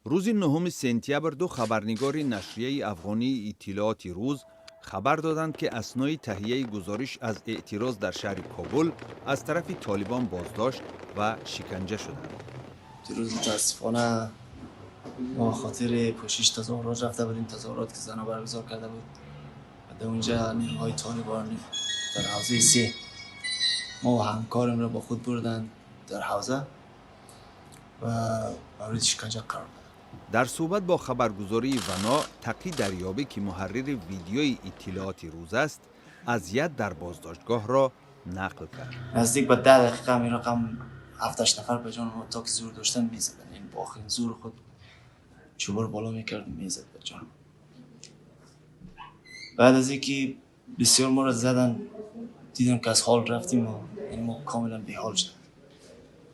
Рӯзи 9 сентябр ду хабарнигори нашрияи афғонии «Иттилооти рӯз» хабар доданд, ки аснои таҳияи гузориш аз эътироз дар шаҳри Кобул аз тарафи толибон боздошт ва шиканҷа шуданд. Дирӯз мутаассифона мо хотири пӯшиш тазоҳурот рафта будем, тазоҳурот ки зана баргузор карда буд ва дар унҷа нерӯҳои толибон дар ҳавзаи се мо ва ҳамкоримро бо худ бурданд дар ҳавза ва мавриди шиканҷа қарор доданд. Дар суҳбат бо хабаргузории Вано, Тақӣ Дарёбӣ, ки муҳаррири видеои «Иттилооти рӯз» аст, азият дар боздоштгоҳро нақл кард. Наздик ба 10 дақиқа ҳамин рақам ҳафташ нафар ба ҷони мо то ки зур доштан мезаданд, яъне бо охирин зури худ чӯбро боло мекард, мезад ба ҷон. Баъд аз инки бисёр моро задан, дидам ки аз ҳол рафтим, яъне мо комилан беҳол шудем,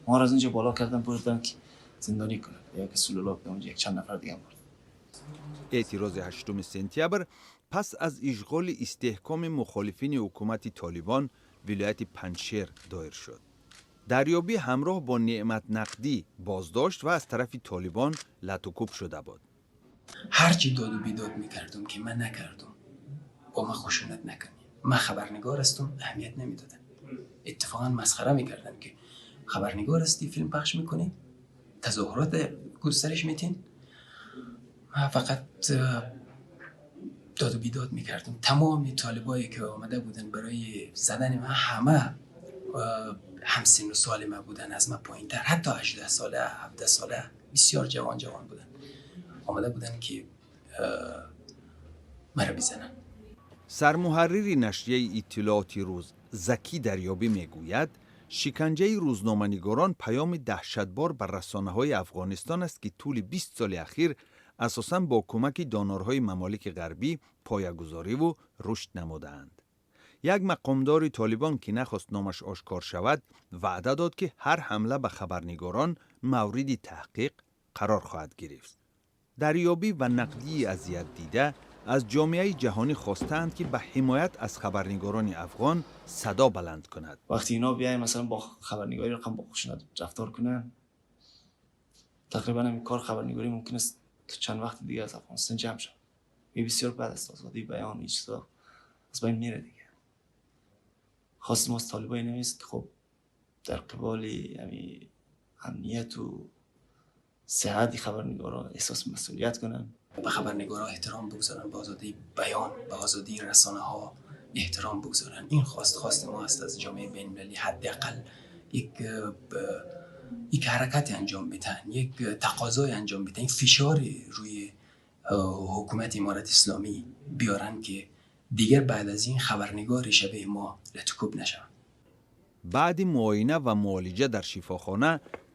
моро аз унҷа боло кардан, бурдан ки зиндонӣ кунанд як сулула, унҷа як чанд нафар дига бурд. Эътирози 8 сентябр пас аз ишғоли истеҳкоми мухолифини ҳукумати Толибон вилояти Панҷшер доир шуд. Дарёбӣ ҳамроҳ бо Неъмат Нақдӣ боздошт ва аз тарафи толибон латукӯб шуда буд. Ҳарчи доду бедод мекардум, ки ман накардум, бо ман хушунат накунӣ, ман хабарнигор ҳастум, аҳамият намедодам. Иттифоқан масхара мекардам, ки хабарнигор ҳастӣ, филм пахш мекунӣ, тазоҳурот густариш метин. Ман фақат доду бедод мекардум. Тамоми толибое ки омада буданд барои задани ман, ҳама ҳамсину соли ман буданд, аз ман поинтар, ҳатто 18 сола, 17 сола, бисёр ҷавон ҷавон буданд, омада буданд ки маро бизананд. Сармуҳаррири нашрияи «Иттилооти рӯз» Закӣ Дарёбӣ мегӯяд, шиканҷаи рӯзноманигорон паёми даҳшатбор ба расонаҳои Афғонистон аст, ки тӯли 20 соли ахир асосан бо кӯмаки донорҳои мамолики ғарбӣ поягузориву рушд намудаанд. Як мақомдори толибон, ки нахост номаш ошкор шавад, ваъда дод, ки ҳар ҳамла ба хабарнигорон мавриди таҳқиқ қарор хоҳад гирифт. Дарёбӣ ва Нақдии азиятдида аз ҷомеаи ҷаҳонӣ хостаанд, ки ба ҳимоят аз хабарнигорони афғон садо баланд кунад. Вақти ино бияй, масалан, бо хабарнигорӣ рақам бо хушунат рафтор кунанд, тақрибан ҳамин кор хабарнигорӣ мумкин аст то чанд вақти дига аз Афғонистон ҷамъ шавад. Ин бисёр бад аст, озодии баён, ин чизо аз байн мере дига. Хости мо аз толибо ин нест ки хоб дар қиболи ҳами амнияту сиҳати хабарнигорон эҳсоси масъулият кунанд. Ба хабарнигорон эҳтиром бигзоранд, ба озодии баён, ба озодии расонаҳо эҳтиром бигзоранд. Ин хост хости мо аст аз ҷомеаи байналмилалӣ. Ҳадди ақал як ҳаракате анҷом бидиҳанд, як тақозое анҷом бидиҳанд, як фишори рӯи ҳукумати Иморати Исломӣ биёранд, ки дигар баъд аз ин хабарнигори шабеҳи мо латукӯб нашаванд. Баъди муоина ва муолиҷа дар шифохона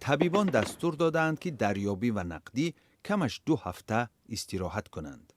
табибон дастур додаанд, ки Дарёбӣ ва Нақдӣ камаш 2 ҳафта истироҳат кунанд.